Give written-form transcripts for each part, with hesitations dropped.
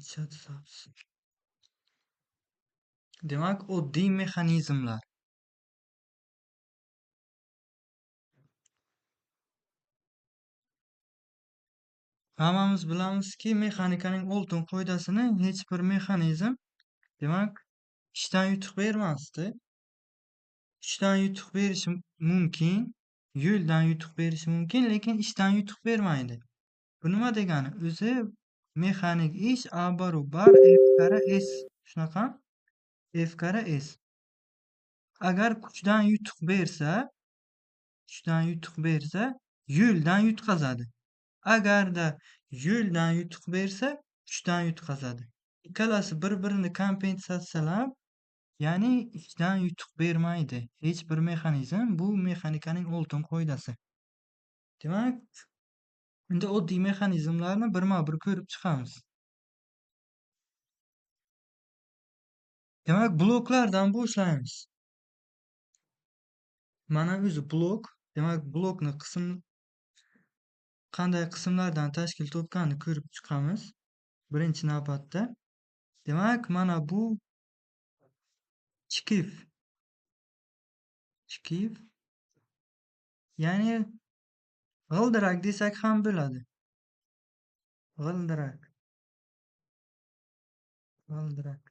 Chat. Demak, oddiy mexanizmlar. Hammamiz bilamizki, mexanikaning oltin qoidasini hech bir mexanizm, demak, ishdan yutuq bermasdi. Kuchdan yutuq berishi mumkin, yo'ldan yutuq berishi mumkin, lekin ishdan yutuq bermaydi. Bu nima degani? O'zi mexanik ish A barobar F kara S. Shunaqa? F kara S. Agar kuchdan yutuq bersa, yo'ldan yutqazadi. Agarda yo'ldan yutuq bersa, kuchdan yutqazadi. Ikkalasi bir-birini kompensatsiyalab, ya'ni ishdan yutuq bermaydi. Hech bir mexanizm, bu mexanikaning oltin qoidasi. Demak, endi oddiy mexanizmlarni birma-bir ko'rib chiqamiz. Demak, bloklardan boshlaymiz. Mana o'zi blok. Demak, blokni qanday qismlardan tashkil topganini ko'rib chiqamiz. Birinchi navbatda. Demak, mana bu shkif. Shkif. Ya'ni g'ildirak desak ham bo'ladi. G'ildirak. G'ildirak.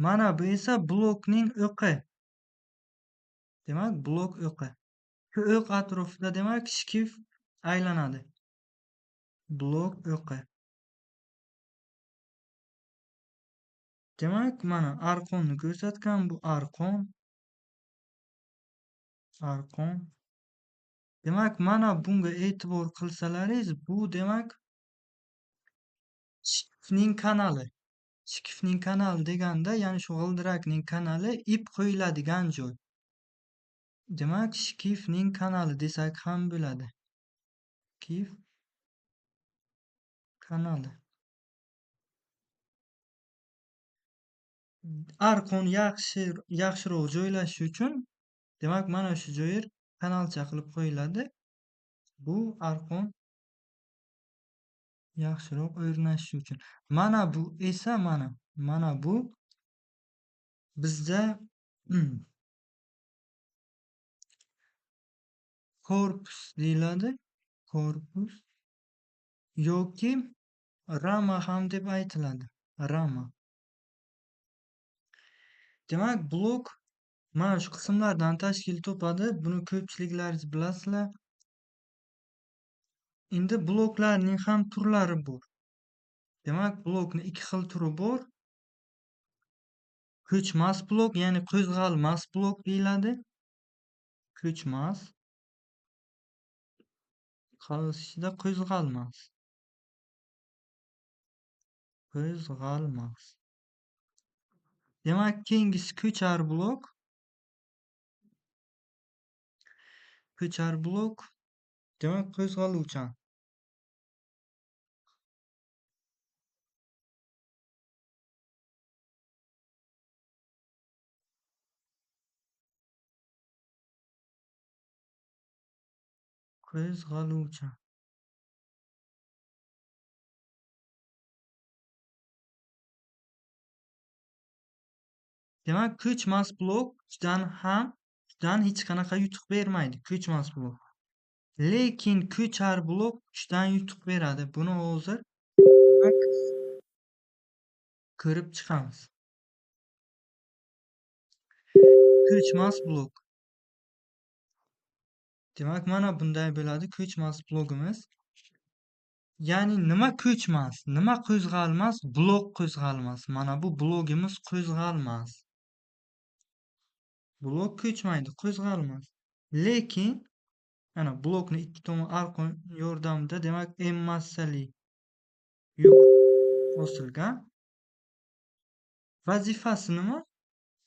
Mana bu esa blokning o'qi. Demak, blok o'qi. Shu o'q atrofida demak shkif aylanadi. Blok o'qi. Demak, mana arqonni ko'rsatgan, bu arqon. Arqon. Demak, mana bunga e'tibor qilsalaringiz, bu demak shkifning kanali. Shkifning kanali deganda, ya'ni shu g'ildirakning kanali ip qo'yiladigan joy. Demak, shkifning kanali desak ham bo'ladi. Shkif kanali. Arqon yaxshiroq joylashishi uchun, demak, mana shu joyi kanalcha qilib qo'yiladi. Bu arqon yaxshiroq o'rnashishi uchun. Mana bu esa mana bu bizda korpus deyiladi. Korpus yoki rama ham deb aytiladi. Rama. Demak, blok mana shu qismlardan tashkil topadi. Buni ko'pchiliklaringiz bilasizlar. Endi bloklarning ham turlari bor. Demak, blokning ikki xil turi bor. Ko'chmas blok, ya'ni qo'zg'almas blok deyiladi. Ko'chmas. Qolishida qo'zg'almas. Qo'zg'almas. Demak, keyingisi ko'char blok. Ko'char blok, demak, qo'zg'aluvchan. Qo'zg'aluvchan. Demak, ko'chmas blok kuchdan hech qanaqa yutuq bermaydi, ko'chmas blok. Lekin ko'char blok kuchdan yutuq beradi. Buni hozir ko'rib chiqamiz. Ko'chmas blok. Demak, mana bunday bo'ladi ko'chmas blokimiz. Ya'ni nima ko'chmas, nima qo'zg'almas? Blok qo'zg'almas. Mana bu blokimiz qo'zg'almas. Blok ko'chmaydi, qo'zg'almas. Lekin ana blokni ikki tomon arqon yordamida, demak, M massali yuk osilgan. Vazifasi nima?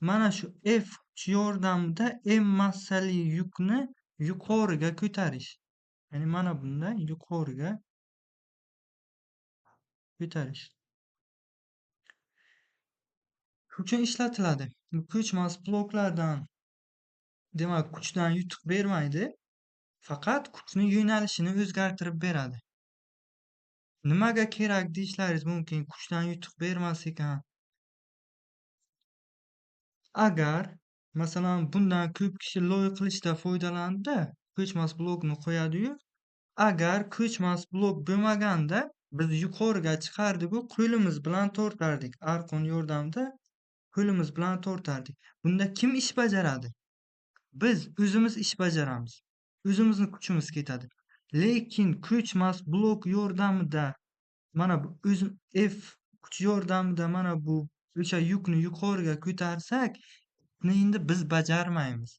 Mana shu F kuchi yordamida M massali yukni yuqoriga ko'tarish. Ya'ni mana bunday yuqoriga ko'tarish. Shu uchun ishlatiladi. Ko'chmas bloklardan, demak, kuchdan yutuq bermaydi. Faqat kuchni yo'nalishini o'zgartirib beradi. Nimaga kerak deyishlaringiz mumkin, kuchdan yutuq bermas ekan. Agar masalan bundan ko'p kishi loy qilishda foydalandi, ko'chmas blokni qo'yadi-yu, agar ko'chmas blok bo'lmaganda biz yuqoriga chiqardik-u, qo'limiz bilan tortardik. Arqon yordamida qo'limiz bilan tortardik. Bunda kim ish bajaradi? Biz o'zimiz ish bajaramiz. O'zimizni kuchimiz ketadi. Lekin ko'chmas blok yordamida mana bu o'zi F kuchi yordamida mana bu o'sha yukni yuqoriga ko'tarsak, buni endi biz bajarmaymiz.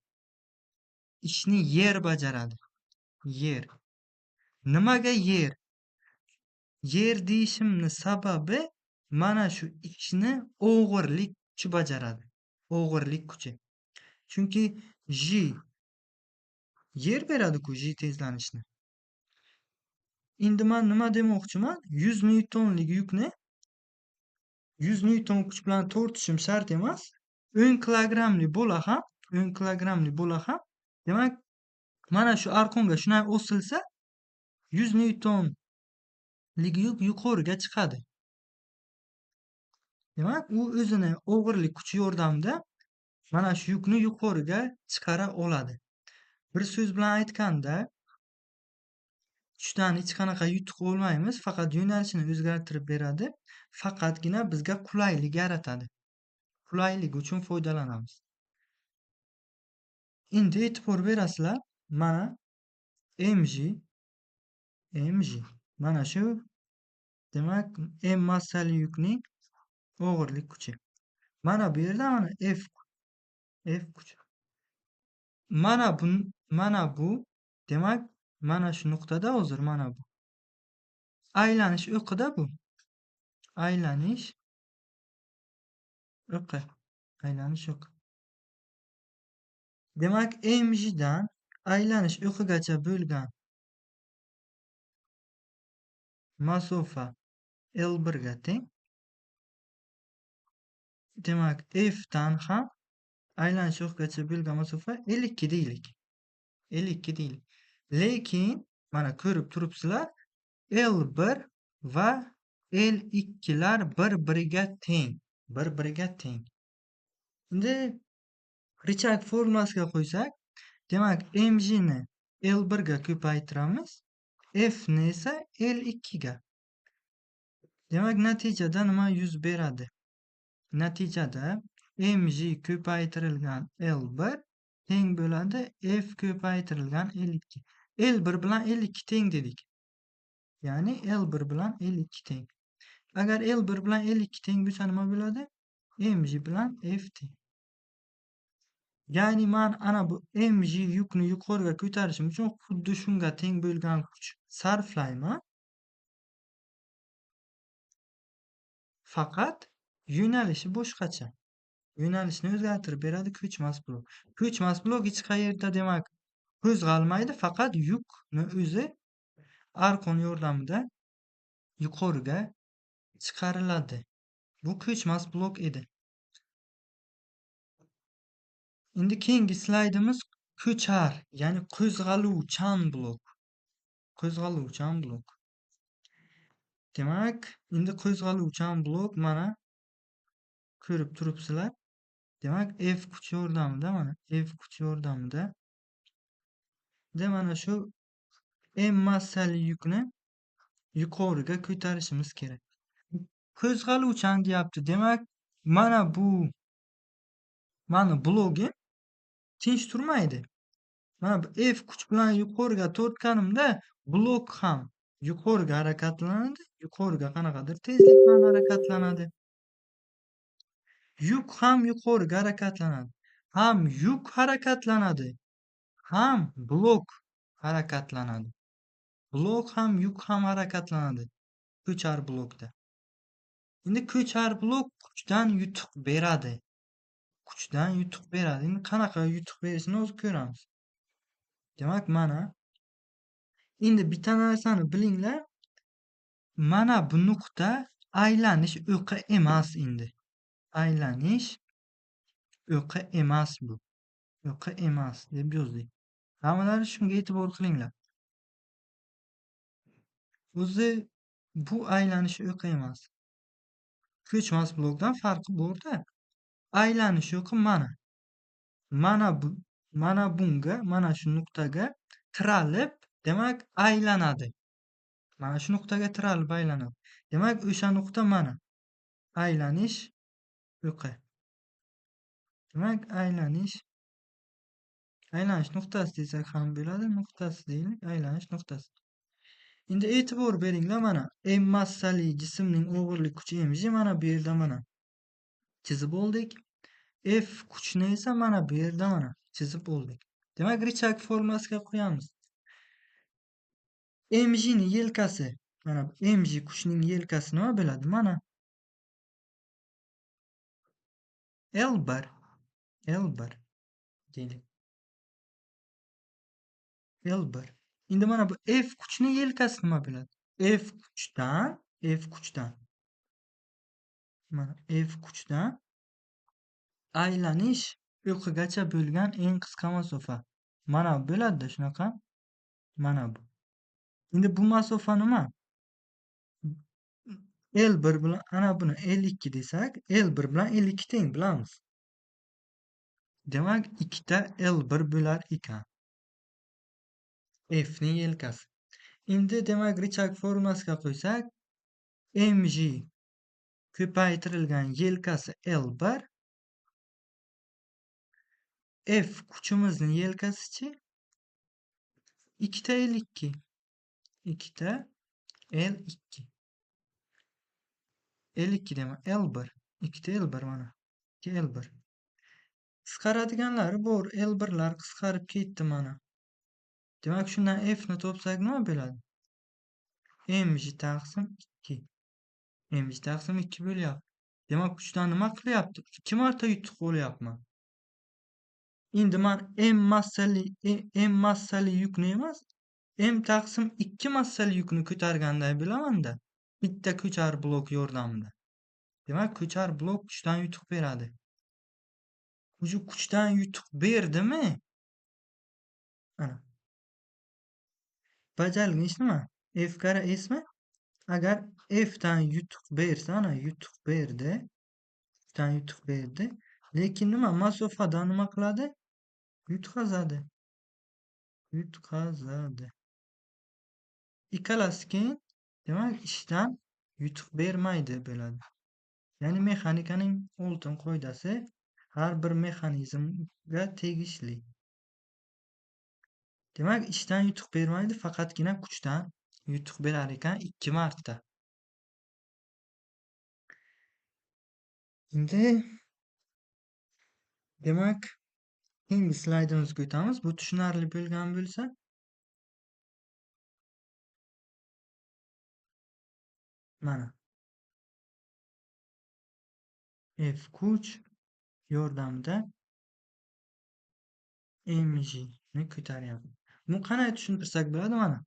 Ishni yer bajaradi. Yer. Nimaga yer? Yer deyishimni sababi mana shu ishni o'g'irlik kuchi bajaradi. O'g'irlik kuchi. Chunki G yer beradi-ku G tezlanishni. Endi men nima demoqchiman? 100 newtonlik yukni 100 newton kuch bilan tortishim shart emas. 10 kilogramli bo'la ham, 10 kilogramli bo'la ham, demak, mana shu arqonga shunday osilsa, 100 newtonlik yuk yuqoriga chiqadi. Demak, u o'zini o'g'irlik kuchi yordamida mana shu yukni yuqoriga chiqara oladi. Bir so'z bilan aytganda, kuchdan hech qanaqa yutuq olmaymiz, faqat yo'nalishini o'zgartirib beradi, faqatgina bizga qulaylik yaratadi. Qulaylik uchun foydalanamiz. Endi e'tibor berasizlar, mana MG, MG mana shu, demak, M massali yukning og'irlik kuchi. Mana bu yerda mana F, F kuchi. Mana bu, mana bu, demak, mana shu nuqtada hozir mana bu. Aylanish o'qida bu. Aylanish o'qi. Aylanish o'qi. Demak, M G dan aylanish o'qigacha bo'lgan masofa L1 ga teng. Demak, F dan ham aylanish o'qigacha bo'lgan masofa 52 deylik. 52 deylik. Lekin mana ko'rib turibsizlar, L1 va L2lar bir-biriga teng. Bir-biriga teng. Endi Richard formulasiga qo'ysak, demak, M G ni L1 ga ko'paytiramiz, F ni esa L2 ga. Demak, natijada nima yuz beradi? Natijada MG ko'paytirilgan L1 teng bo'ladi F ko'paytirilgan L2. L1 bilan L2 teng dedik. Ya'ni L1 bilan L2 teng. Agar L1 bilan L2 teng bo'lsa nima bo'ladi? MG bilan F teng. Ya'ni men ana bu MG yukni yuqoriga ko'tarishim uchun xuddi shunga teng bo'lgan kuch sarflayman. Faqat yo'nalishi boshqacha. Yo'nalishni o'zgartirib beradi ko'chmas blok. Ko'chmas blok hech qayerda demak qo'zg'almaydi, faqat yukni o'zi arqon yordamida yuqoriga chiqariladi. Bu ko'chmas blok edi. Endi keyingi slaydimiz ko'char, ya'ni qo'zg'aluvchan blok. Qo'zg'aluvchan blok. Demak, endi qo'zg'aluvchan blok mana ko'rib turibsizlar. Demak, F kuchi yordamida mana F kuchi yordamida de mana shu M massali yukni yuqoriga ko'tarishimiz kerak. Qo'zg'aluvchan deyapti. Demak, mana bu mana blogim tinch turmaydi. Mana bu F kuch bilan yuqoriga tortganimda blok ham yuqoriga harakatlanadi, yuqoriga qanaqadir tezlik bilan harakatlanadi. Yuk ham yuqoriga harakatlanadi. Ham yuk harakatlanadi, ham blok harakatlanadi. Blok ham yuk ham harakatlanadi ko'char blokda. Endi ko'char blok kuchdan yutuq beradi. Kuchdan yutuq beradi. Endi qanaqa yutuq berishini o'zi ko'ramiz. Demak, mana endi bitta narsani bilinglar. Mana bu nuqta aylanish o'qi emas endi. Aylanish o'qi emas bu. O'qi emas deb yozdik. Hammalari shunga e'tibor qilinglar. O'zi Bu aylanish o'qi emas. Ko'chmas blokdan farqi bor-da. Aylanish o'qi mana. Mana bu, mana bunga, mana shu nuqtaga tiralib, demak, aylanadi. Mana shu nuqtaga tiralib aylanadi. Demak, o'sha nuqta mana. Aylanish o'qi. Demak, aylanish nuqtasi desak ham bo'ladi, nuqtasi deylik, aylanish nuqtasi. Endi e'tibor beringlar, mana M massali jismning og'irlik kuchi mg mana bu yerda mana chizib oldik. F kuchni esa mana bu yerda mana chizib oldik. Demak, Richak formulasiga qo'yamiz. Mg ni yelkasi, mana mg kuchning yelkasi nima bo'ladi? Mana L1, L1 deylik. L1. Endi mana bu F kuchning yelkasi nima bo'ladi? F kuchdan mana F kuchdan aylanish o'qigacha bo'lgan eng qisqa masofa. Mana bo'ladi-da shunaqa. Mana bu. Endi bu masofa nima? L1 bilan ana buni L2 desak, L1 bilan L2 teng, bilamiz. Demak, ikkita L1 bo'lar ekan. F ning yelkasi. Endi demak Richak formulasiga qo'ysak, mg ko'paytirilgan yelkasi L1, F kuchimizning yelkasichi ikkita L2, ikkita L2. L2 demak L1, ikkita L1 mana, ikki L1. Qisqaradiganlari bor, L1lar qisqarib ketdi mana. Demak, shundan F ni topsak nima bo'ladi? Mg taqsim 2. Mg taqsim 2 bo'lyapti. Demak, kuchdan nima qilyapti? 2 marta yutuq bo'lyapman. Endi men M massali yukni emas, M taqsim 2 massali yukni ko'targanday bilaman-da. Bitta ko'char blok yordamida. Demak, ko'char blok kuchdan yutuq beradi. Uju kuchdan yutuq berdimi? Ana. Bajarilgan ish nima? F kara S mi? Agar F dan yutuq bersa, ana yutuq berdi. Kuchdan yutuq berdi. Lekin nima? Masofadan nima qiladi? Yutqazadi. Yutqazadi. Ikkalasi keyin demak ishdan yutuq bermaydi bo'ladi. Ya'ni mexanikaning oltin qoidasi har bir mexanizmga tegishli. Demak, ishdan yutuq bermaydi, faqatgina kuchdan yutuq berar ekan 2 marta. Endi demak, keyingi slaydimizga o'tamiz. Bu tushunarli bo'lgan bo'lsa. Mana F kuch yordamida mg ni ko'taryapti. Buni qanday tushuntirsak bo'ladi mana?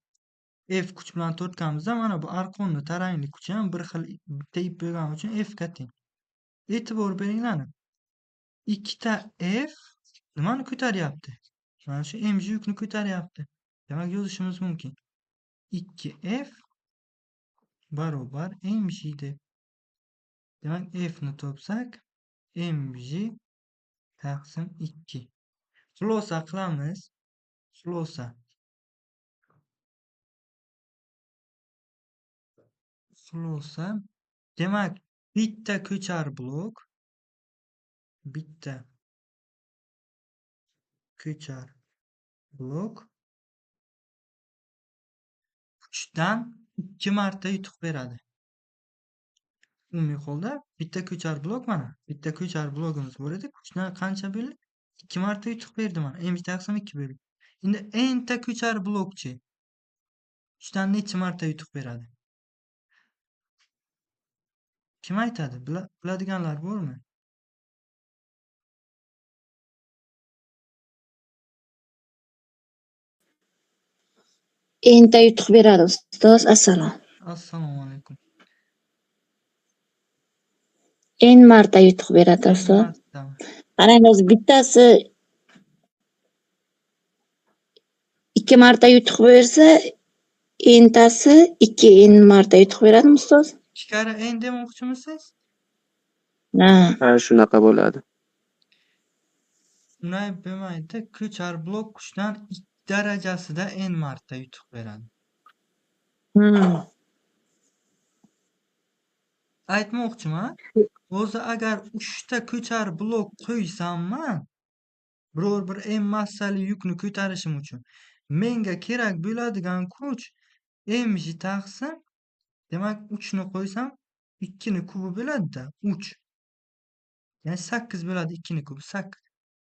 F kuch bilan tortganimizda mana bu arqonni taranglik kuchi ham bir xil bitta ip bo'lgani uchun F ga teng. E'tibor beringlar. Ikkita F nimani ko'taryapti? Mana shu mg yukni ko'taryapti. Demak, yozishimiz mumkin. 2F barobar mg deb. Demak, F ni topsak mg taqsim 2. Xulosa qilamiz. Xulosa. Xulosa. Demak, bitta ko'char blok, bitta ko'char blok kuchdan 2 marta yutuq beradi. Umumiy holda bitta ko'char blok mana, bitta ko'char blogimiz bor edi. Kuchdan qancha bo'ldi? 2 marta yutuq berdi mana. Mg taqsim 2 bo'ldi. Endi n ta ko'char blokchi kuchdan necha marta yutuq beradi? Kim aytadi? Biladiganlar bormi? N ta yutuq beradi ustoz. Assalom. Assalomu alaykum. N marta yutuq beradi ustoz. Qarang, hozir bittasi 2 marta yutuq bersa, Entasi 2 n marta yutuq beradimi ustoz? 2 karra n demoqchimisiz? Ha. Ha, shunaqa bo'ladi. Unday bo'lmaydi. Ko'char blok kuchdan 2 darajasida n marta yutuq beradi. Aytmoqchiman, o'zi agar 3 ta ko'char blok qo'ysamman, biror bir m massali yukni ko'tarishim uchun menga kerak bo'ladigan kuch mg taqsim, demak 3 ni qo'ysam 2 ni kubi bo'ladi-da, 3. Ya'ni 8 bo'ladi, 2 ni kubi 8.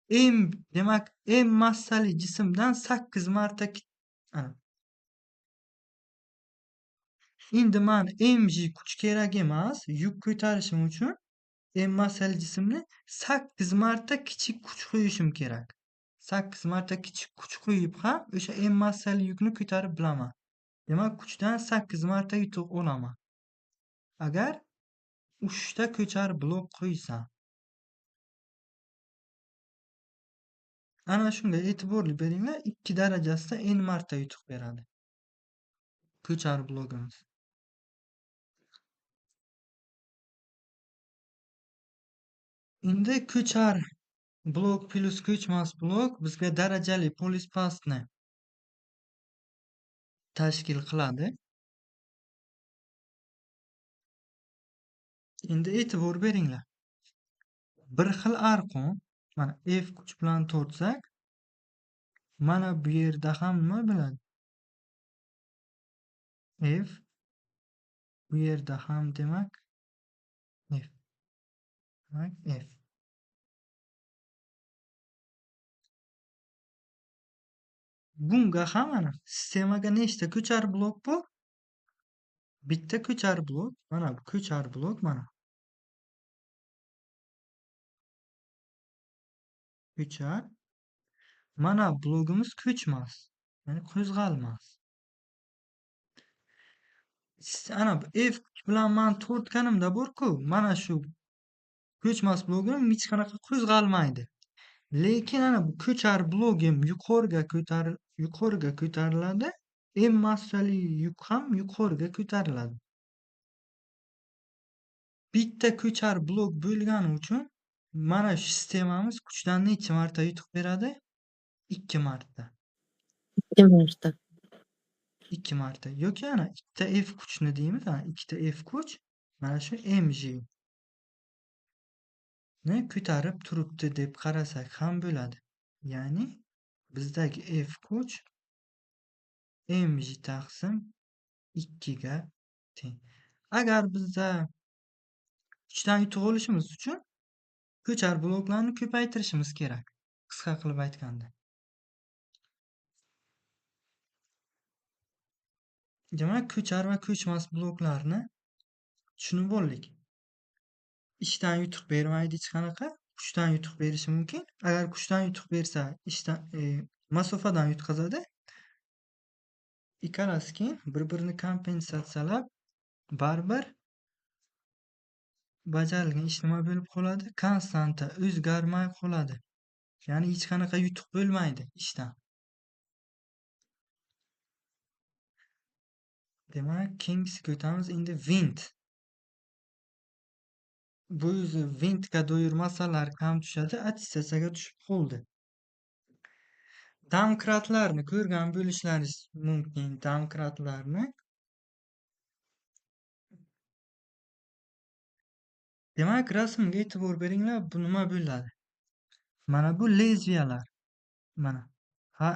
M demak m massali jismdan 8 marta ana. Endi men mg kuch kerak emas, yuk ko'tarishim uchun m massali jismni 8 marta kichik kuch qo'yishim kerak. 8 marta kichik kuch qo'yib ham o'sha m massali yukni ko'tarib bilaman. Demak, kuchdan 8 marta yutuq olaman. Agar 3 ta ko'char blok qo'ysam. Ana shunga e'tiborli beringlar, 2 darajasida n marta yutuq beradi ko'char blogimiz. Endi ko'char blok plus ko'chmas blok bizga darajali polispastni tashkil qiladi. Endi e'tibor beringlar. Bir xil arqon, mana F kuch bilan tortsak, mana bu yerda ham nima bo'ladi? F, bu yerda ham demak F. Demak F. Bunga ham mana sistemaga nechta ko'char blok bor? Bitta ko'char blok, mana bu ko'char blok mana. Ko'char. Mana blogimiz ko'chmas, ya'ni qo'zg'almas. Ana bu F bilan men tortganimda bor-ku, mana shu ko'chmas blogim hech qanaqa qo'zg'almaydi. Lekin ana bu ko'char blogim yuqoriga ko'tariladi, M massali yuk ham yuqoriga ko'tariladi. Bitta ko'char blok bo'lgani uchun mana shu sistemamiz kuchdan necha marta yutuq beradi? 2 marta. 2 marta. 2 marta. Yoki ana ikkita F kuchni deymiz, ana ikkita F kuch mana shu MG ni ko'tarib turibdi deb qarasak ham bo'ladi. Ya'ni bizdagi F kuch MG taqsim 2 ga teng. Agar bizda kuchdan yutuq olishimiz uchun ko'char bloklarni ko'paytirishimiz kerak, qisqa qilib aytganda. Demak, ko'char va ko'chmas bloklarni tushunib oldik. Ishdan yutuq bermaydi hech qanaqa, kuchdan yutuq berishi mumkin. Agar kuchdan yutuq bersa, ishdan, masofadan yutqazadi. Ikkalasi keyin bir-birini kompensatsiyalab, baribir bajarilgan ish nima bo'lib qoladi? Konstanta o'zgarmay qoladi. Ya'ni hech qanaqa yutuq bo'lmaydi ishdan. Demak, keyingisiga o'tamiz. Endi vint. Bu o'zi vintga doir masalalar kam tushadi, attestatsiyaga tushib qoldi. Domkratlarni ko'rgan bo'lishlaringiz mumkin, domkratlarni. Demak, rasmga e'tibor beringlar, bu nima bo'ladi? Mana bu lezviyalar. Mana ha,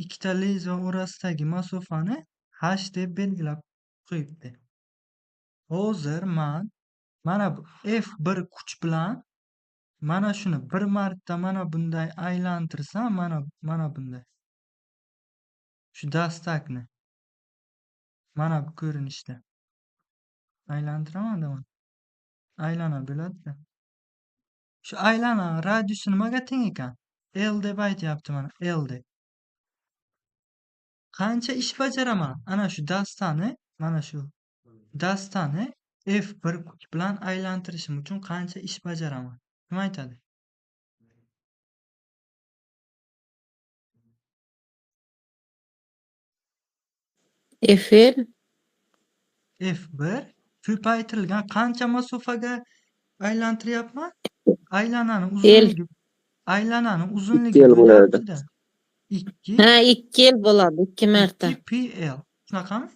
ikkita lezviya orasidagi masofani h deb belgilab qo'yibdi. Hozir men mana bu F1 kuch bilan mana shuni bir marta mana bunday aylantirsam, mana bunday. Shu dastakni mana bu ko'rinishda aylantiraman-da mana. Aylana bo'ladi-da. Shu aylana radiusi nimaga teng ekan? L deb aytyapti mana, L deb. Qancha ish bajaraman? Ana shu dastani, mana shu dastani F1 kuch bilan aylantirishim uchun qancha ish bajaraman? Kim aytadi? FL. F1 ko'paytirilgan qancha masofaga aylantiryapman? Aylanani uzunligi, aylanani uzunligi 2L bo'ladi. bo'lyapti-da. 2. Ha, 2 L bo'ladi, 2 marta. 2 PL. Shunaqami?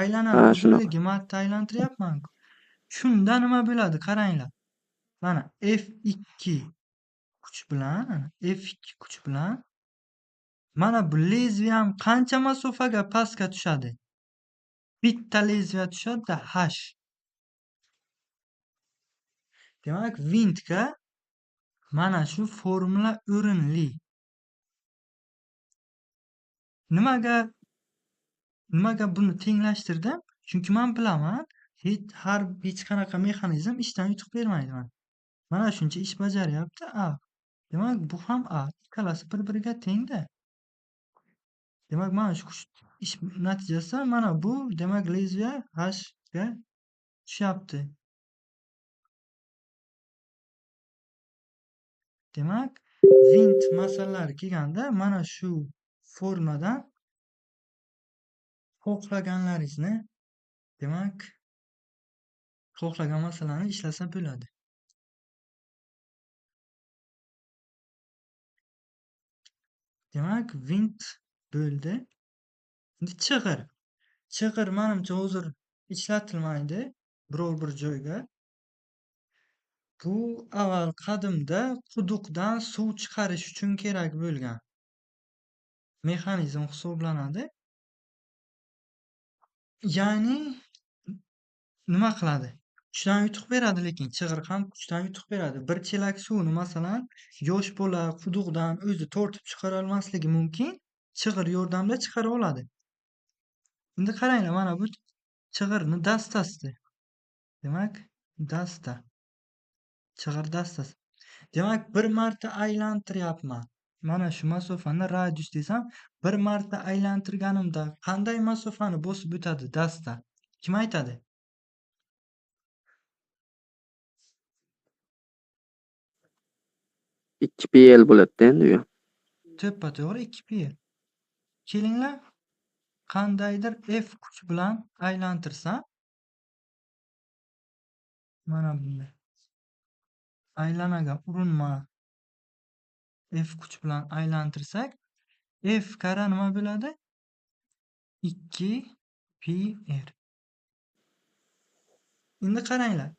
Aylanani Ha, shunaqa. uzunligi marta aylantiryapman-ku. Shunda nima bo'ladi? Qaranglar. Mana F2 kuch bilan, F2 kuch bilan mana bu lezviyam qancha masofaga pastga tushadi? Bitta lezviya tushadi-da, H. Demak, vintga mana shu formula o'rinli. Nimaga buni tenglashtirdim? Chunki men bilaman, hech qanaqa mexanizm ishdan yutuq bermaydi mana. Mana shuncha ish bajaryapti A. Demak, bu ham A. Ikkalasi bir-biriga tengda. Demak, mana shu kuch ish natijasida mana bu, demak, lezviya H ga tushyapti. Demak, vint masalalari kelganda mana shu formadan xohlaganlaringizni, demak, xohlagan masalani ishlasa bo'ladi. Demak, vint bo'ldi. Endi chig'ir. Chig'ir menimcha hozir ishlatilmaydi biror bir joyga. Bu avval qadimda quduqdan suv chiqarish uchun kerak bo'lgan mexanizm hisoblanadi. Ya'ni nima qiladi? Kuchdan yutuq beradi, lekin chig'ir ham kuchdan yutuq beradi. Bir chelak suvni masalan yosh bola quduqdan o'zi tortib chiqara olmasligi mumkin, chig'ir yordamida chiqara oladi. Endi qaranglar, mana bu chig'irni dastasi. Demak, dasta. Chig'ir dastasi. Demak, bir marta aylantiryapman. Mana shu masofani radius desam, bir marta aylantirganimda qanday masofani bosib o'tadi dasta? Kim aytadi? 2 pi L bo'ladi endi u. To'ppa-to'g'ri 2 pi L. Kelinglar, qandaydir F kuch bilan aylantirsam, mana bunday aylanaga urinma F kuch bilan aylantirsak, F karra nima bo'ladi? 2 pi R. Endi qaranglar.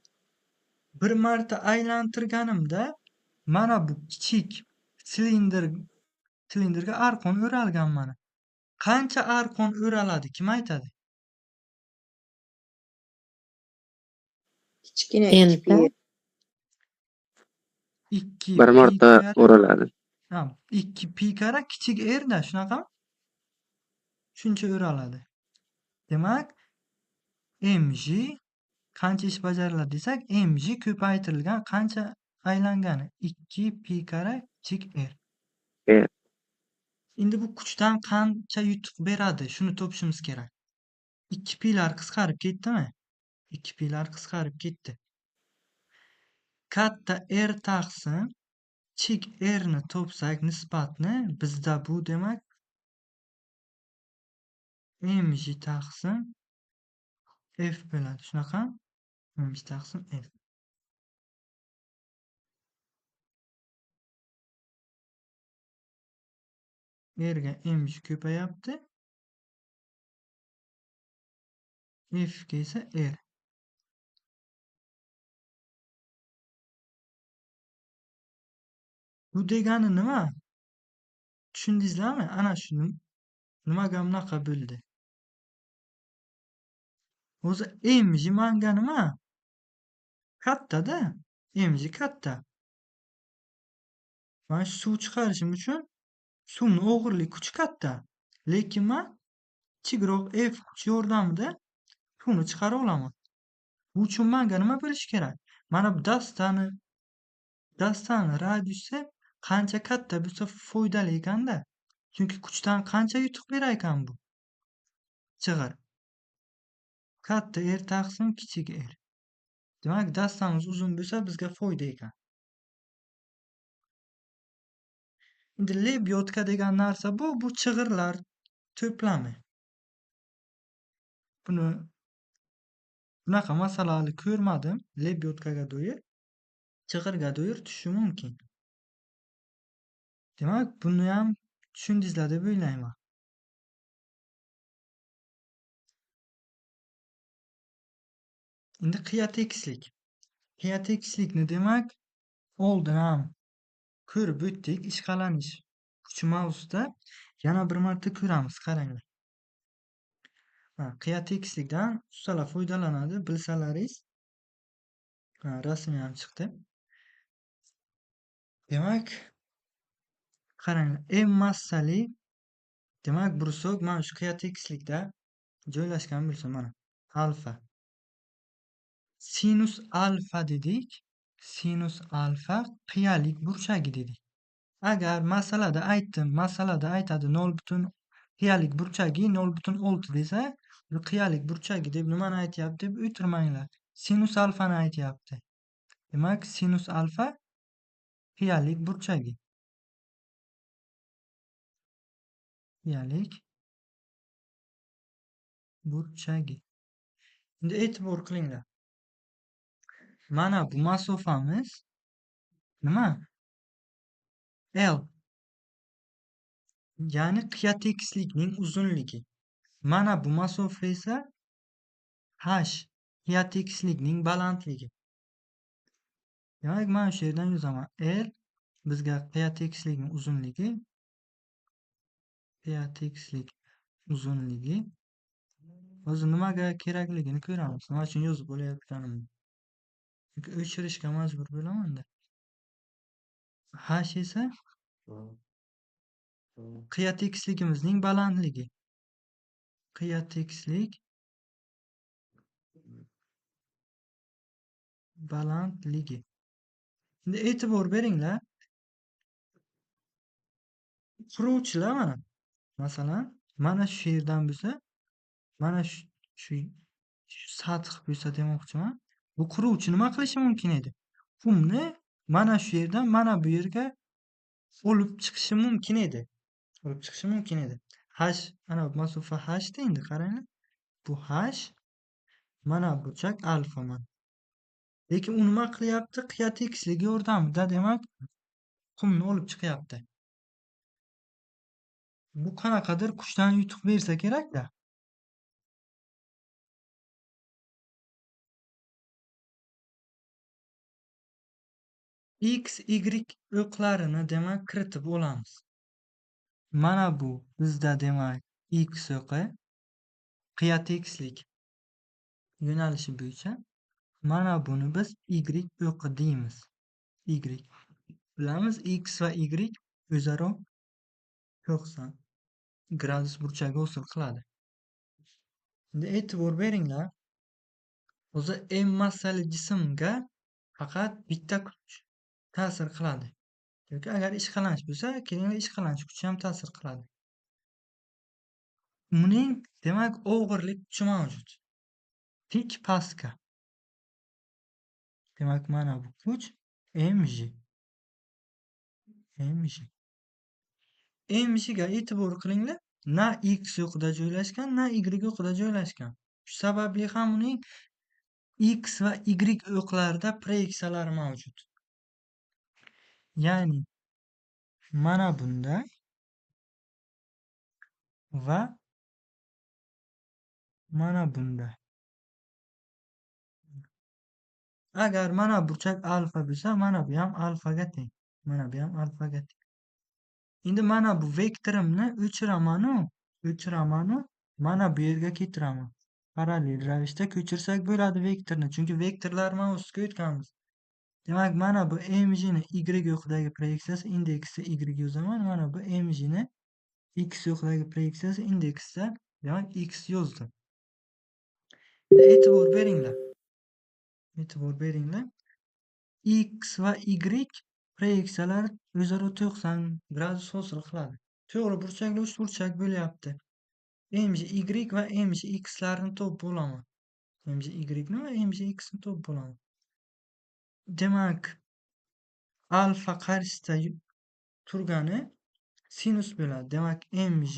Bir marta aylantirganimda mana bu kichik silindrga arqon o'ralgan mana. Qancha arqon o'raladi? Kim aytadi? Kichkina 2 pi. 2 Bir pi marta karra. o'raladi. Ha, 2 pi karra kichik r-da, shunaqami? Shuncha o'raladi. Demak, mg qancha ish bajariladi desak, mg ko'paytirilgan qancha aylangani? 2 pi karra kichik r. R. Endi bu kuchdan qancha yutuq beradi? Shuni topishimiz kerak. 2 pilar qisqarib ketdimi? 2 pilar qisqarib ketdi. Katta R taqsim kichik r ni topsak nisbatni bizda bu demak mg taqsim f bo'ladi. Shunaqa? Mg taqsim f. R ga mg ko'payapti. F ga esa R. Bu degani nima? Tushundingizlarmi? Ana shu nimaga bunaqa bo'ldi? O'zi mg manga nima? Katta-da. Mg katta. Mana shu suv chiqarishim uchun suvni og'irlik kuchi katta. Lekin men kichikroq F kuchi yordamida suvni chiqara olaman. Bu uchun menga nima bo'lishi kerak? Mana bu dastani radiusi qancha katta bo'lsa foydali ekanda. Chunki kuchdan qancha yutuq berar ekan bu? Chig'ir. Katta R taqsim kichik R. Demak, dastamiz uzun bo'lsa bizga foyda ekan. Endi lebyotka degan narsa bu chig'irlar to'plami. Buni bunaqa masalani ko'rmadim. Lebyodkaga doir, chig'irga doir tushishi mumkin. Demak, buni ham tushundingizlar deb o'ylayman. Endi qiya tekislik. Qiya tekislikni demak, oldin ham ko'rib o'tdik, ishqalanish kuchi mavzusida yana bir marta ko'ramiz, qaranglar. Ha, qiya tekislikdan ustalar foydalanadi, bilsalaringiz. Ha, rasmi ham chiqdi. Demak, qaranglar, M massali, demak, brusok mana shu qiya tekislikda joylashgan bo'lsa, mana alfa. Sinus alfa dedik. Sinus alfa qiyalik burchagi dedik. Agar masalada aytdim, masalada aytadi nol butun qiyalik burchagi nol butun olti desa, bu qiyalik burchagi deb nimani aytyapti deb o'tirmanglar. Sinus alfani aytyapti. Demak, sinus alfa qiyalik burchagi. Qiyalik burchagi. Endi e'tibor qilinglar. Mana bu masofamiz nima? L. Ya'ni qiya tekislikning uzunligi. Mana bu masofa esa H, qiya tekislikning balandligi. Demak, mana shu yerdan yozaman. L bizga qiya tekislikning uzunligi, qiya tekislik uzunligi. Hozir nimaga kerakligini ko'ramiz. Nima uchun yozib bo'layotganimni. Chunki o'chirishga majbur bo'laman-da. H esa qiya tekisligimizning balandligi. Qiya tekislik balandligi. Endi e'tibor beringlar. Quruvchilar mana. Masalan, mana shu yerdan bo'lsa, mana shu sath bo'lsa demoqchiman. Bu quruvchi nima qilishi mumkin edi? Qumni mana shu yerdan mana bu yerga olib chiqishi mumkin edi. Olib chiqishi mumkin edi. H, ana bu masofa H da endi qaranglar. Bu H, mana burchak alfa mana. Lekin u nima qilyapti? Qiya tekisligi yordamida demak qumni olib chiqyapti. Bu qanaqadir kuchdan yutuq bersa kerak-da. X, Y o'qlarini demak kiritib olamiz. Mana bu bizda demak X o'qi qiya tekislik yo'nalishi bo'yicha. Mana buni biz Y o'qi deymiz. Y. Bilamiz X va Y o'zaro 90 gradus burchagi hosil qiladi. Endi e'tibor beringlar. O'zi M massali jismga faqat bitta kuch ta'sir qiladi. Yoki agar ishqalanish bo'lsa, kelinglar ishqalanish kuchi ham ta'sir qiladi. Buning demak og'irlik kuchi mavjud. Tik pastga. Demak, mana bu kuch mg. Mg. Mg ga e'tibor qilinglar, na X o'qida joylashgan, na Y o'qida joylashgan. Shu sababli ham uning X va Y o'qlarida proyeksiyalari mavjud. Ya'ni mana bunday va mana bunday. Agar mana burchak alfa bo'lsa, mana bu ham alfaga teng. Mana bu ham alfaga teng. Endi mana bu vektorimni o'chiramanu, mana bu yerga keltiraman. Parallel ravishda ko'chirsak bo'ladi vektorni, chunki vektorlar mavzusiga o'tganmiz. Demak, mana bu mg ni Y o'qidagi proyeksiyasi indeksda Y yozaman, mana bu mg ni X o'qidagi proyeksiyasi indeksda, demak X yozdim. E'tibor beringlar. E'tibor beringlar. X va Y proyeksiyalar o'zaro 90 gradus hosil qiladi. To'g'ri burchakli uchburchak bo'lyapti. Mg Y va mg X larni topib bo'laman. Mg Y ni va mg X ni topib bo'laman. Demak, alfa qarshisida turgani sinus bo'ladi. Demak, mg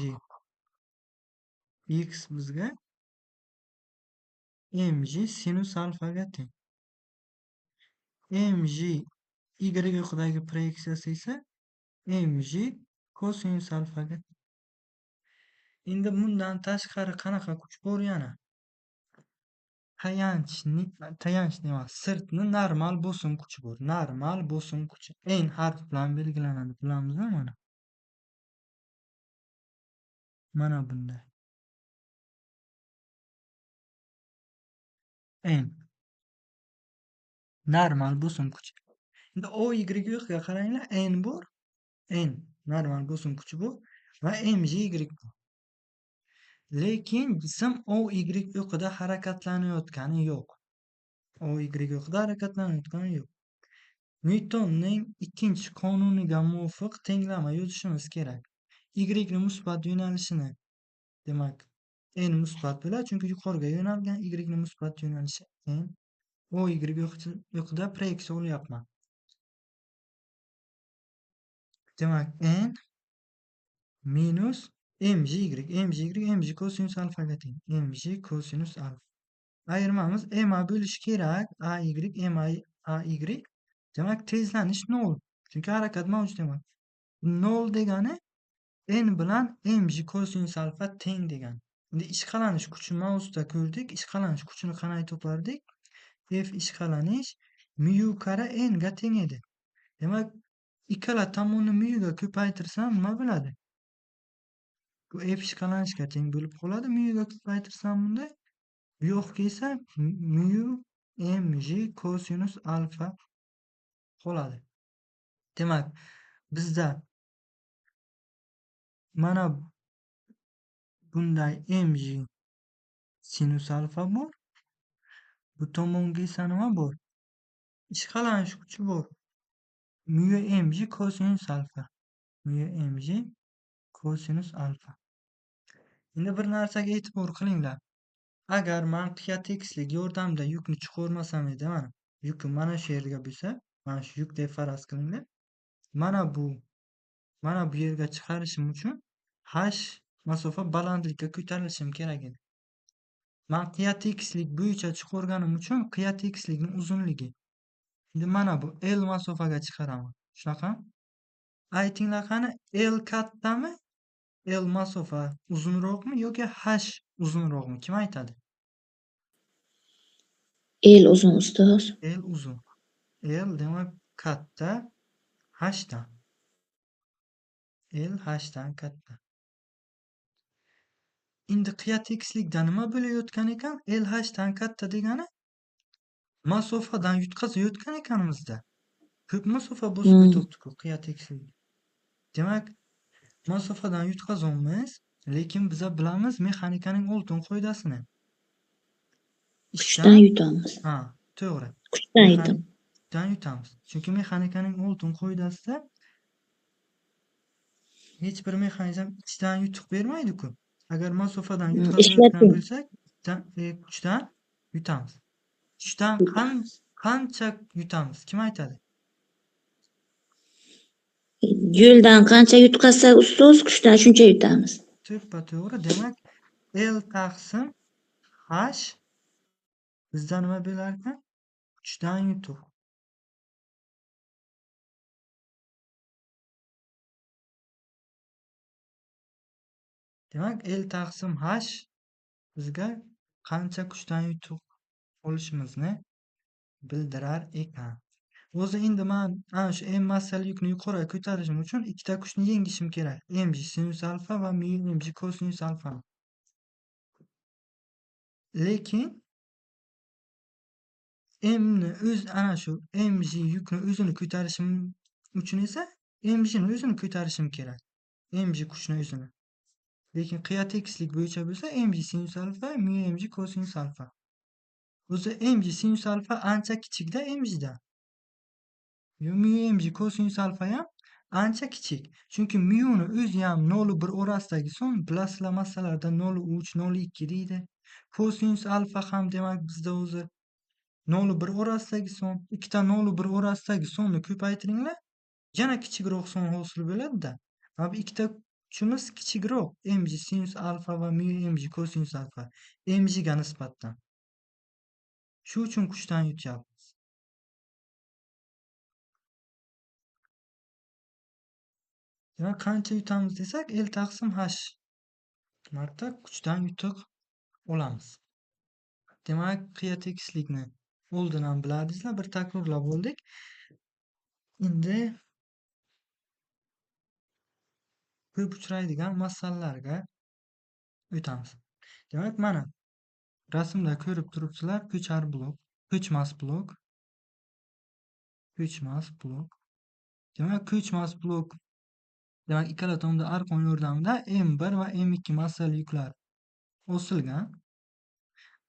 X bizga mg sinus alfaga teng. Mg y o'qidagi proyeksiyasi esa mg kosinus alfaga. Endi bundan tashqari qanaqa kuch bor yana? Tayanch emas, sirtni normal bosim kuchi bor. Normal bosim kuchi N harfi bilan belgilanadi, bilamizmi mana? Mana bunday. N normal bosim kuchi. Endi O Y o'qiga qaranglar, N bor, N normal bosim kuchi bor va mg Y bor. Lekin jism O Y o'qida harakatlanayotgani yo'q. O Y o'qida harakatlanayotgani yo'q. Nyutonning ikkinchi qonuniga muvofiq tenglama yozishimiz kerak. Y ni musbat yo'nalishini, demak, N musbat bo'ladi, chunki yuqoriga yo'nalgan Y ni musbat yo'nalishi N. O Y o'qida proyeksiya olyapman. Demak, N minus mg Y, mg Y, mg kosinus alfaga teng. Mg kosinus alfa. Ayirmamiz m a bo'lishi kerak. A Y, m a, a Y. Demak, tezlanish 0. Chunki harakat mavjud emas. 0 degani N bilan mg kosinus alfa teng degani. Endi ishqalanish kuchi mavzusida ko'rdik. Ishqalanish kuchini qanday topardik? F ishqalanish mu kara N ga teng edi. Demak, ikkala tomonni mu ga ko'paytirsam nima bo'ladi? Bu F ishqalanishga teng bo'lib qoladi. Mu ga ko'paytirsam bunda bu yoqqa esa mu mg kosinus alfa qoladi. Demak, bizda mana bunday mg sinus alfa bor. Bu tomonga esa nima bor? Ishqalanish kuchi bor. Mu mg kosinus alfa. Mu mg kosinus alfa. Endi bir narsaga e'tibor qilinglar. Agar men qiya tekislik yordamida yukni chiqarmasam edi, mana yukim mana shu yerga bo'lsa, mana shu yuk deb faraz qilinglar. Mana bu yerga chiqarishim uchun h masofa balandlikka ko'tarilishim kerak edi. Men qiya tekislik bo'yicha chiqarganim uchun qiya tekislikning uzunligi. Endi mana bu L masofaga chiqaraman. Shunaqa? Aytinglar qani, L kattami? L masofa uzunroqmi yoki H uzunroqmi? Kim aytadi? L uzun ustoz. L uzun. L demak katta H dan. L H dan katta. Endi qiya tekislikda nima bo'layotgan ekan? L H dan katta degani masofadan yutqazayotgan ekanimizda. Ko'p masofa bosib o'tibdi-ku qiya tekislik. Demak, masofadan yutqazamiz, lekin biza bilamiz mexanikaning oltin qoidasini. Kuchdan yutamiz. Ha, to'g'ri. Kuchdan yutamiz. Kuchdan yutamiz. Chunki mexanikaning oltin qoidasida hech bir mexanizm ichdan yutuq bermaydi-ku. Agar masofadan yutqazayotgan bo'lsak, kuchdan yutamiz. Kuchdan qancha yutamiz? Kim aytadi? Yo'ldan qancha yutqazsak ustoz, kuchdan shuncha yutamiz. To'ppa-to'g'ri. Demak, L taqsim H bizda nima bo'lar ekan? Kuchdan yutuq. Demak, L taqsim H bizga qancha kuchdan yutuq olishimizni bildirar ekan. O'zi endi men ana shu M massali yukni yuqoriga ko'tarishim uchun ikkita kuchni yengishim kerak. Mg sinus alfa va mu mg kosinus alfa. Lekin M ni o'z ana shu mg yukni o'zini ko'tarishim uchun esa mg ni o'zini ko'tarishim kerak. Mg kuchni o'zini. Lekin qiya tekislik bo'yicha bo'lsa mg sinus alfa, mu mg kosinus alfa. O'zi mg sinus alfa ancha kichikda mgdan. Mu mg kosinus alfa ham ancha kichik. Chunki mu ni o'zi ham 0,1 orasidagi son, bilasizlar masalarda 0,3, 0,2 deydi. Kosinus alfa ham demak bizda o'zi 0,1 orasidagi son, ikkita 0,1 orasidagi sonni ko'paytiringlar, yana kichikroq son hosil bo'ladi-da. Mana bu ikkita kuchimiz kichikroq mg sinus alfa va mu mg kosinus alfa mg ga nisbatan. Shu uchun kuchdan yutyapmiz. Demak, qancha yutamiz desak, L taqsim H marta kuchdan yutuq olamiz. Demak, qiya tekislikni oldin ham bilardingizlar, bir takrorlab bo'ldik. Endi ko'p uchraydigan masalalarga o'tamiz. Demak, mana rasmda ko'rib turibsizlar, ko'char blok, ko'chmas blok, ko'chmas blok. Demak, ko'chmas blok, demak, ikkala tomonda arqon yordamida M1 va M2 massali yuklar osilgan.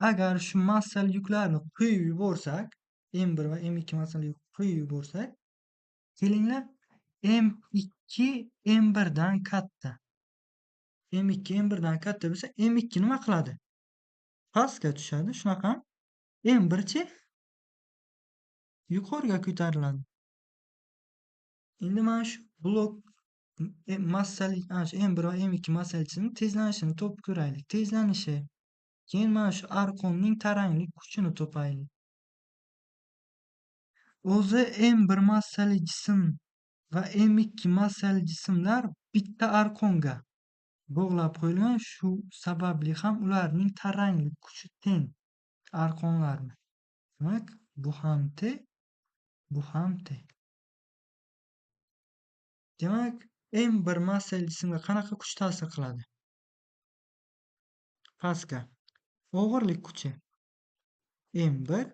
Agar shu massali yuklarni qo'yib yuborsak, M1 va M2 massali yuk qo'yib yuborsak, kelinglar M2 M1 dan katta. M2 M1 dan katta bo'lsa, M2 nima qiladi? Pastga tushadi, shunaqa M1-chi yuqoriga ko'tariladi. Endi mana shu blok massali, ana shu M1 va M2 massali jismning tezlanishini topib ko'raylik. Tezlanishi, keyin mana shu arqonning taranglik kuchini topaylik. O'zi M1 massali jism va M2 massali jismlar bitta arqonga bog'lab qo'yilgan, shu sababli ham ularning taranglik kuchi teng arqonlarni. Demak, bu ham T, bu ham T. Demak, M1 massali jismga qanaqa kuch ta'sir qiladi? Pastga. Og'irlik kuchi M1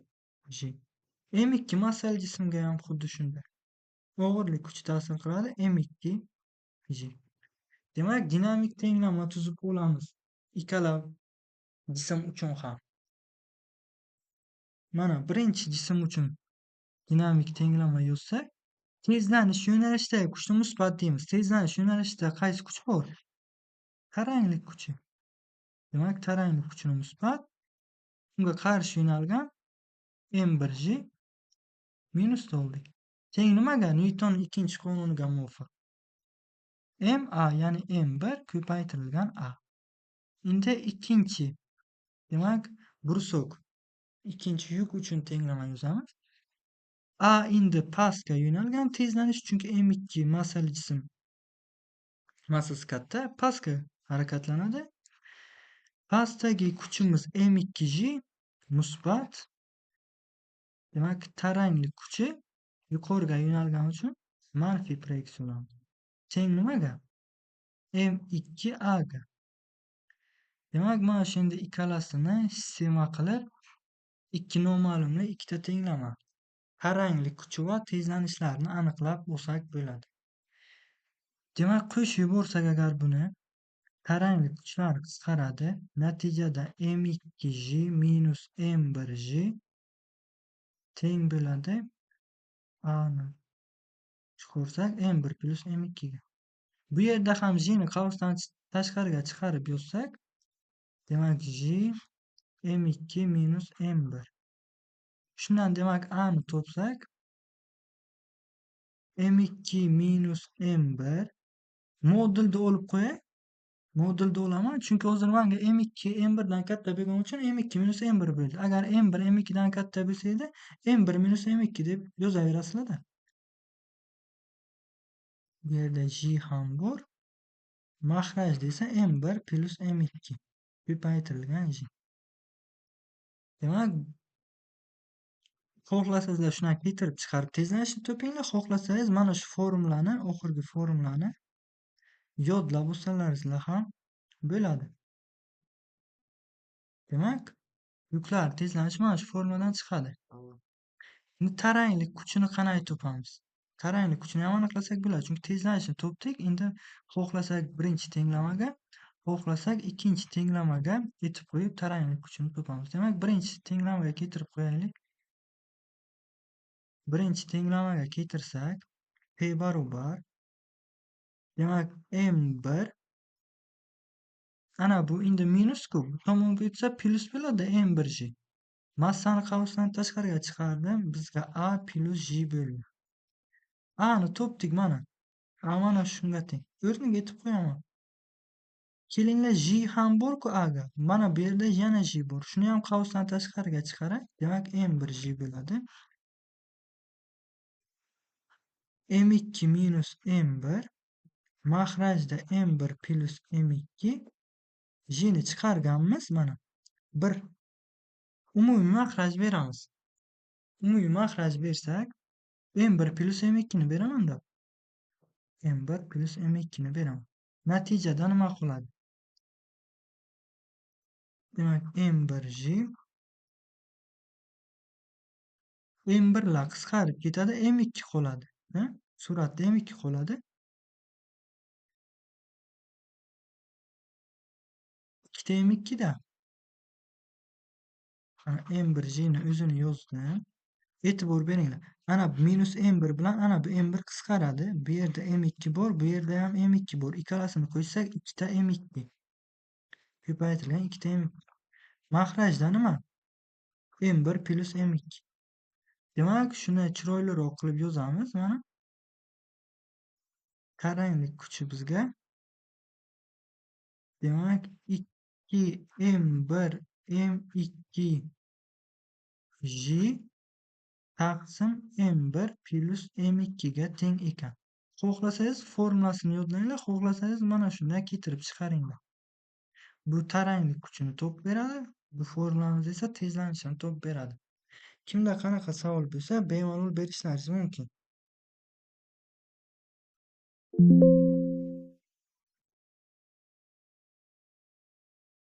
G. M2 massali jismga ham xuddi shunday. Og'irlik kuchi ta'sir qiladi M2 G. Demak, dinamik tenglama tuzib olamiz ikkala jism uchun ham. Mana birinchi jism uchun dinamik tenglama yozsak, tezlanish yo'nalishidagi kuchni musbat deymiz. Tezlanish yo'nalishida qaysi kuch bor? Taranglik kuchi. Demak, taranglik kuchini musbat, unga qarshi yo'nalgan M1G minus oldik. Teng nimaga? Nyutonning ikkinchi qonuniga muvofiq. MA, ya'ni M1 ko'paytirilgan A. Endi ikkinchi, demak, brusok ikkinchi yuk uchun tenglama yozamiz. A endi pastga yo'nalgan tezlanish, chunki M2 massali jism massasi katta, pastga harakatlanadi. Pastdagi kuchimiz M2G musbat. Demak, taranglik kuchi yuqoriga yo'nalgani uchun manfiy proyeksiya olamiz. Teng nimaga? M2A ga. Demak, mana shu endi ikkalasini sistema qilib, ikki noma'lumli ikkita tenglama, taranglik kuchi va tezlanishlarni aniqlab olsak bo'ladi. Demak, qo'shib yuborsak agar buni, taranglik kuchlari qisqaradi. Natijada M2G minus M1G teng bo'ladi A ni chiqarsak M1 plus M2 ga. Bu yerda ham G ni qavsdan tashqariga chiqarib yozsak, demak G M2 minus M1. Shundan demak A ni topsak, M2 minus M1 modulda olib qo'yay. Modulda olaman, chunki hozir menga M2 M1 dan katta bo'lgani uchun M2 minus M1 bo'ldi. Agar M1 M2 dan katta bo'lsa edi, M1 minus M2 deb yozaverasizlar-da. Bu yerda G ham bor. Mahraj desa M1 plus M2 ko'paytirilgan G. Demak, xohlasangizlar shuni keltirib chiqarib tezlanishni topinglar, xohlasangiz mana shu formulani, oxirgi formulani yodlab olsalaringizlar ham bo'ladi. Demak, yuklar tezlanishi mana shu formuladan chiqadi. Endi taranglik kuchini qanday topamiz? Taranglik kuchini ham aniqlasak bo'ladi, chunki tezlanishni topdik. Endi xohlasak birinchi tenglamaga, xohlasak ikkinchi tenglamaga etib qo'yib taranglik kuchini topamiz. Demak, birinchi tenglamaga keltirib qo'yaylik. Birinchi tenglamaga keltirsak, P barobar, demak, M1, ana bu endi minus-ku, bu tomonga o'tsa plus bo'ladi M1G. Massani qavsdan tashqariga chiqardim, bizga A plus G bo'ldi. A ni topdik mana. A mana shunga teng. O'rniga etib qo'yaman. Kelinglar, J ham bor-ku aga. Mana bu yerda yana J bor. Shuni ham qavsdan tashqariga chiqaray. Demak, M1 J bo'ladi. M2 minus M1 mahrajda M1 plus M2 J ni chiqarganmiz mana. 1 umumiy mahraj beramiz. Umumiy mahraj bersak M1 plus M2 ni beraman-da. M1 plus M2 ni beraman. Natijada nima qoladi? Demak, M1 J M1 lar qisqarib ketadi, M2 qoladi. Ha? Suratda M2 qoladi. Ikkita M2 da. Ana M1 J ni o'zini yozdim. E'tibor beringlar. Ana minus M1 bilan ana bu M1 qisqaradi. Bu yerda M2 bor, bu yerda ham M2 bor. Ikkalasini qo'shsak ikkita M2. Ko'paytirilgan ikkita M2. Mahrajda nima? M1 plus M2. Demak, shuni chiroyliroq qilib yozamiz mana. Taranglik kuchi bizga. Demak, 2 M1 M2 J taqsim M1 plus M2 ga teng ekan. Xohlasangiz formulasini yodlanglar, xohlasangiz mana shunday keltirib chiqaringlar. Bu taranglik kuchini topib beradi, bu formulamiz esa tezlanishini topib beradi. Kimda qanaqa savol bo'lsa, bemalol berishlaringiz mumkin.